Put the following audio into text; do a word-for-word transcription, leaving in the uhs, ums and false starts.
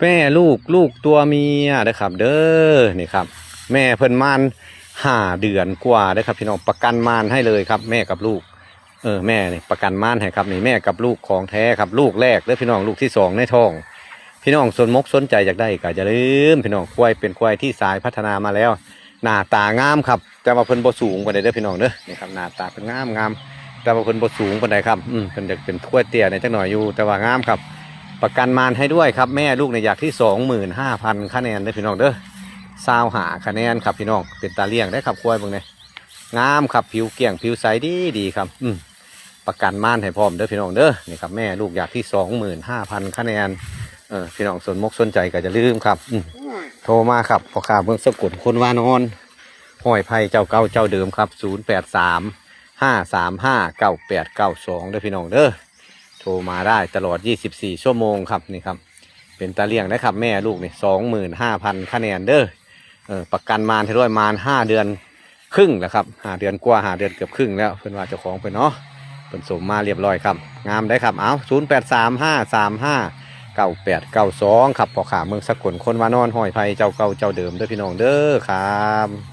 แม่ลูก ลูกตัวเมียนะครับ เด้อ นี่ครับ แม่เพิ่นม่านห้าเดือนกว่าเด้อครับพี่น้อง ประกันม่านให้เลยครับ แม่กับลูก เออ แม่นี่ประกันม่านให้ครับ นี่แม่กับลูกของแท้ครับ ลูกแรกเด้อพี่น้อง ลูกที่สองในท้อง พี่น้องสนมกสนใจอยากได้ก็อย่าลืมพี่น้อง ควายเป็นควายที่สายพัฒนามาแล้ว หน้าตางามครับ แต่ว่าเพิ่นบ่สูงปานใดเด้อพี่น้องเด้อ นี่ครับ หน้าตาเพิ่นงามงาม แต่ว่าเพิ่นบ่สูงปานใดครับ อืม เพิ่นอยากเป็นควายเตี้ยในจักหน่อยอยู่ แต่ว่างามครับ ประกันม่านให้ด้วยครับ แม่ลูกในอยากที่สองหมื่นห้าพันคะแนนเด้อพี่น้องเด้อ ซาวห้าคะแนนครับพี่น้อง เป็นตาเลี้ยงได้ครับ ควายเบิ่งเนี่ย งามครับ ผิวเกลี้ยง ผิวใสดีดีครับ อืม ประกันม่านให้พร้อมเด้อพี่น้องเด้อ นี่ครับ แม่ลูกอยากที่สองหมื่นห้าพันคะแนน เออ พี่น้องสนมกสนใจก็อย่าลืมครับ อืม โทรมาครับ พ่อค้าเมืองสกล คนวานอน ห้อยไผ่เจ้าเก่าเจ้าเดิมครับ ศูนย์แปดสาม ห้าสามห้า เก้าแปดเก้าสอง เด้อพี่น้องเด้อ โทรมาได้ตลอด ยี่สิบสี่ ชั่วโมงครับ นี่ครับ เป็นตาเลี้ยงนะครับ แม่ลูกนี่ สองหมื่นห้าพันคะแนนเด้อ เออ ประกันม่านให้ด้วย ม่านห้าเดือนครึ่งแล้วครับ ห้าเดือนกว่า ห้าเดือนเกือบครึ่งแล้ว เพิ่นว่าเจ้าของเพิ่นเนาะ เพิ่นสมมาเรียบร้อยครับ งามได้ครับ เอา ศูนย์แปดสาม ห้าสามห้า เก้าแปดเก้าสอง ครับ พ่อค้าเมืองสกล คนวานอน ห้อยไผ่เจ้าเก่าเจ้าเดิมเด้อพี่น้องเด้อครับ